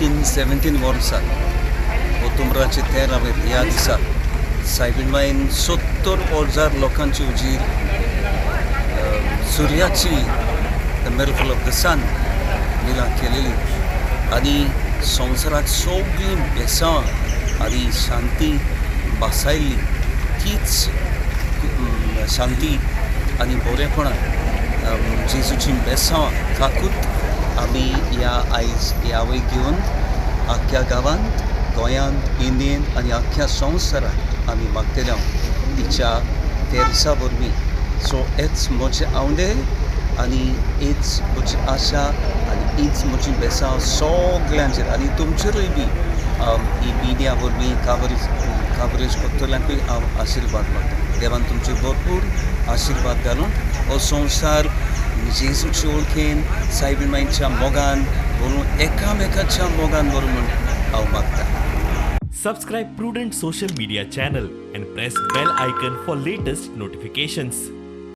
1917 वर्सा ओतुम्बराचे 13 ह्या दिसा सायबीण 70,000 लोकांची उजीर सुर्याची the miracle of the sun मिला केलेली आनी संवसाराक सगळीं बेसांव आनी शांती भासायल्ली तीच शांती आनी बरेपणां जेजूची बेसांव काकूत आमी ह्या आयज ह्या वय घेवन आख्ख्या गांवांत, गोंयांत, इंडियेंत आनी आख्ख्या संवसारांत आमी मागतले तिच्या तेरसा वरवीं. सो हेच म्हजे आवडे आनी हीच म्हजी आशा आनी हीच म्हजी बेसांव सगल्यांचेर आनी तुमचेरूय बी ही मिडिया वरवीं कवरेज करतल्यांकूय हांव आशिर्वाद मागता. देवान तुमचेर भरपूर आशिर्वाद घालून हो संवसार जेजूचे वळखेन, सायबीण मांयच्या मोगान भरून, एकामेकाच्या मोगान भरून म्हूण हांव मागता. Subscribe Prudent Social Media channel and press bell icon for latest notifications.